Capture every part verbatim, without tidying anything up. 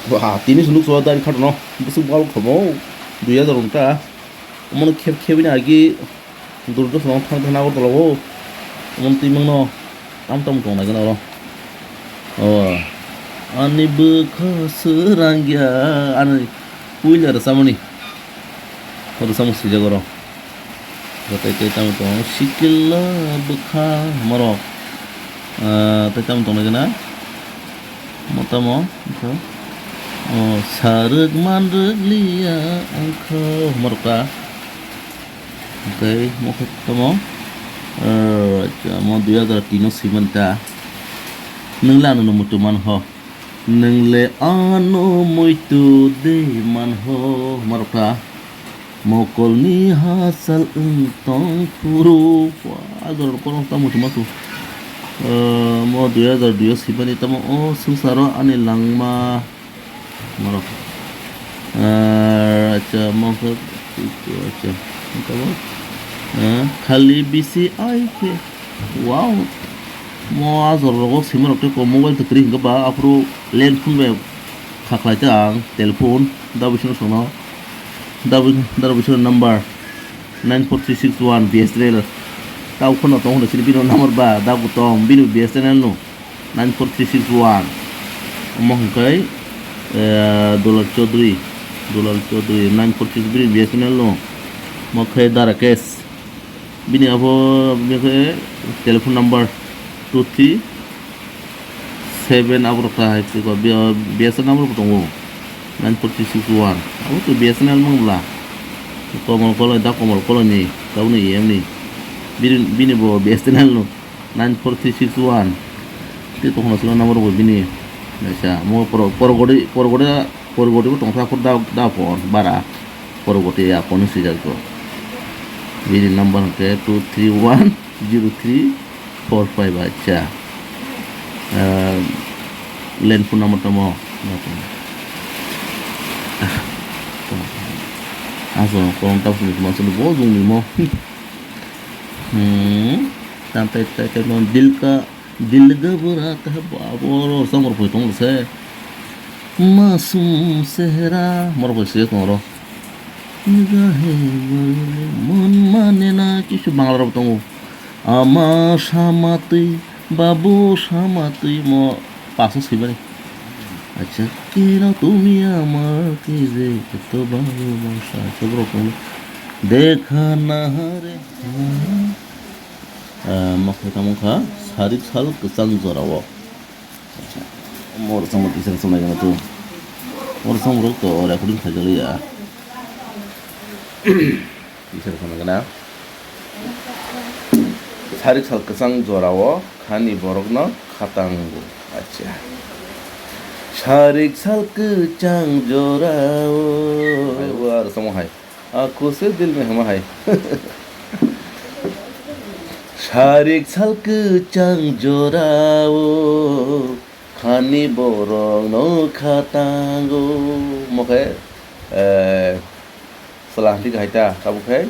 Ba, tini se nuk sua dari khato no. Bwswk bal khomo. Dui hazar wngkha. Omono khep khebini agi Durga phano thang thang Agartala o. Omono twi mangno. Tam tam tong nai gana oro. O. Ani bwkha swrangya. Ani puila rwchamani. O rwchamo swijak oro. Tei tei tamo tongo sikila bwkha morok. Ah, tei tamo tongo gana. Mo tamo, wngkha. O, sarwk manrwk liya, wngkha, morok ta. Tei mo khe tamo. Ah, acha, mo dui hazar tin o swiman ta. Nwng le ano muitu man ho. Nwng le ano muitu de man ho, morok ta. Mokolni hachal wng tong phuru. Wa, ajor korong tamo tongma tu. Eh, mo dui hazar dui o sibani tamo o swngcharo ani langma. Morok. Eh, acha, mo khe, acha, tamo. Eh, khali bisi ai khe. Wow. Mo ajor rogo simarok tei ko mobile to kwrwi hwnkhe ba aphuru land phone bai kha khlai ta ang telephone da bisino sono da bi-, da bisino number nine four three six one B S N L. Tao kheno tong hwnwi sini bini number ba da bo tong bini B S N L no nine four three six one. Omo hwnkhe, eh, Dulal Chaudhary, Dulal Chaudhary nine four six bini B S N L no. Mo khe da Rakesh. Bini abo bini khe telephone number two three seven abo rok ta hai khe ko B S N L number bo tongo nine four three six one abo to B S N L mang bla Komol Koloi da Komol Koloi ni tabuk ni E M ni bini bini bo B S N L no nine four three six one tei tokhono solo number bo bini naisa mo poro poro gori poro gori poro gori bo tongkha aphuru da da phone bara. Poroboti ya phone swijak to. Bini number hwnkhe two three one zero three four five, acha. Ah, land phone number tamo. Aswk korom ta phone ma sunu bo jung ni mo. Hmm. Tam tai tai tai mo dil ka Dil gabra ta ba bo ro samar poi tong se. Masum sehra mor poi se tong ro. Nigahe mon mane na kisu Bangla rok tongo. Ama samatwi babu samatwi mo paso sibani. Acha kino tumi amar ki je to babu masa sobrok dekha na re. Ah, mokhe tamo kha sarik sal kwchang jorao. Mor samung kisa samung nai tu. Mor samung rok to recording khaijak ya. Kisa samung gana. Sarik sal kwchang jorao khani borokno khatango. Acha. Sarik sal kwchang jorao. Hai, wa, samung hai. Aku se dil mein hama hai. Sarik sal kwchang jorao khani borok no khatango. Mokhe, eh, sala handi kahai ta, tabuk hai.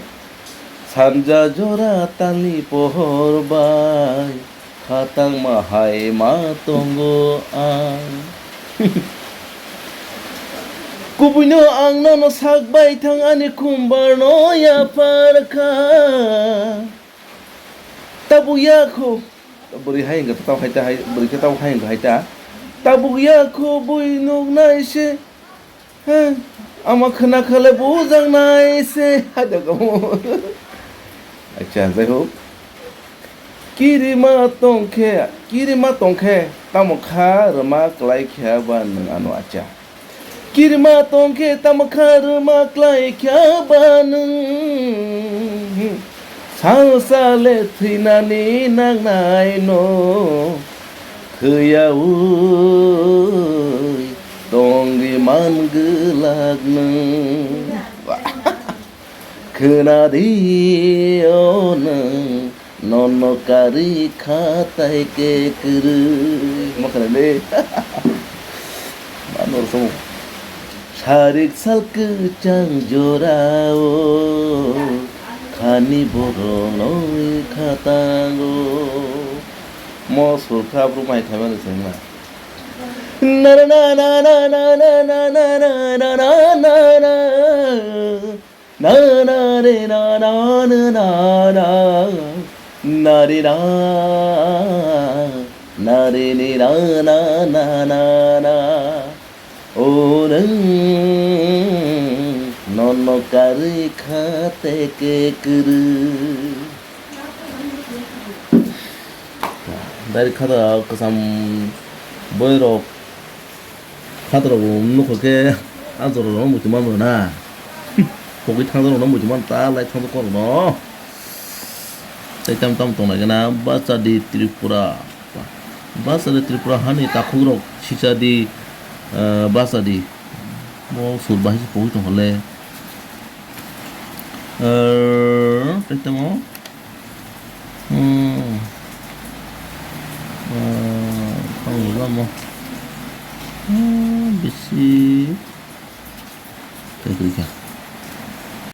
Sanja jora tali pohor bai. Khatangma hai ma tongo ang. Kubuino ang nono sak bai thang ani khumbar no yapar kha. Tabuk ya khu. Bwrwi hai hwnkha tabuk hai ta hai, bwrwi khe tabuk hai hwnkha hai ta. Tabuk ya khu bui nuk nai se. He, ama khwna kha le bujak nai se hai da kamo. Acha, jai hok. Kirima tong khe, kirima tong khe, tamo kha rwma klai khe ba nwng ano acha. Kirima tong khe, tamo kha rwma klai khe ba nwng. Salsa le thwinani nangnai no. Khwiyaui tongwi man gwlak nwng. Khwnadi o nwng nono karwi kha tai khe kwrwi. Ma khwnadi. Mano rwchapmung. Sarik sal kwchang jorao khani borok nongwi khatango. Mo sur kha bwrwi mai thaimani se wngma. Na na na na na na na na na na na na na. Na na re na na na na na. Na re na. Na re ni na na na na na. O nwng nono karwi kha teke kwrwi. Dari kha da kwcham boirok. Khatorok bo nukho khe a jorao muitu manmano na. Pogwi thangjakrokno muitu mano ta lai thangjakma rokno. Tei tam tam tongnai gana Bachadi Tripura. Bachadi Tripura hani takhukrok sisadi, eh, Bachadi. Bo sur bahai se pogwi tongkha le. Eh, tei tamo. Hmm. Eh, tamo lama. Hmm, bisi. Tei tei kha.